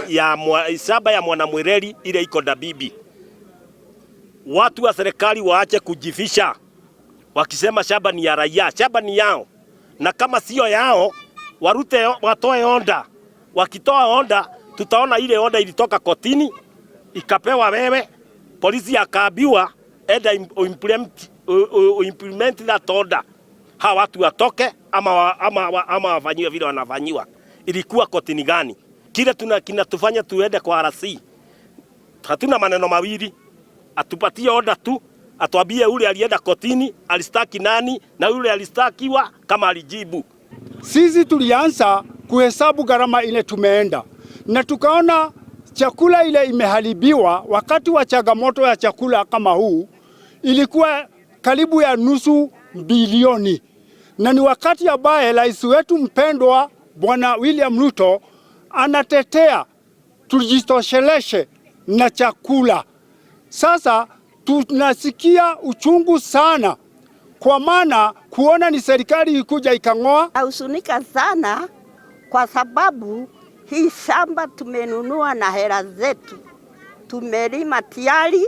Ya shamba ya Mwanamwireri ile iko Ndabibi. Watu wa serikali waache kujifisha wakisema shamba ni ya raia. Shamba ni yao, na kama sio yao warute, watoe order. Wakitoa order, tutaona ile order ilitoka kotini ikapewa wewe, polisi akaambiwa enda implement that order, hawa watu watoke ama wafanyiwe vile wanafanyiwa. Ilikuwa kotini gani? Kile tuna kinatufanya tuende kwa RC, hatuna maneno mawili, atupatie order tu, atuambie ule alienda kotini alistaki nani na yule alistakiwa kama alijibu. Sisi tulianza kuhesabu gharama ile tumeenda na tukaona chakula ile imeharibiwa wakati wa changamoto ya chakula kama huu ilikuwa karibu ya nusu bilioni, na ni wakati ambaye rais wetu mpendwa Bwana William Ruto anatetea tujitosheleshe na chakula. Sasa tunasikia uchungu sana, kwa maana kuona ni serikali ikuja ikang'oa. Nahuzunika sana kwa sababu hii shamba tumenunua na hela zetu, tumelima tayari,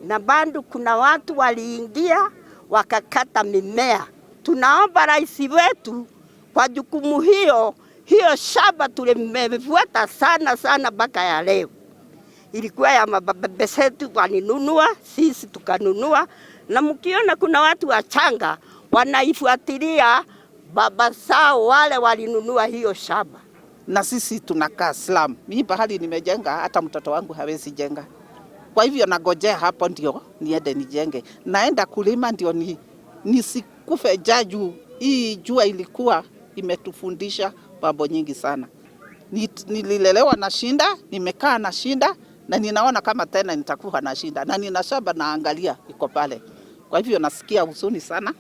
na bado kuna watu waliingia wakakata mimea. Tunaomba rais wetu kwa jukumu hiyo hiyo, shamba tulimefuata sana sana mpaka ya leo. Ilikuwa ya mababa zetu walinunua, sisi tukanunua, na mkiona kuna watu wachanga wanaifuatilia baba zao wale walinunua hiyo shamba. Na sisi tunakaa slum. Mimi pahali nimejenga hata mtoto wangu hawezi jenga. Kwa hivyo nagojea hapo ndio niende nijenge. Naenda kulima ndio nisikufe njaa juu hii jua ilikuwa imetufundisha mambo nyingi sana. Nililelewa na shinda, nimekaa na shinda na ninaona kama tena nitakuwa na shinda na nina shamba naangalia iko pale. Kwa hivyo nasikia huzuni sana.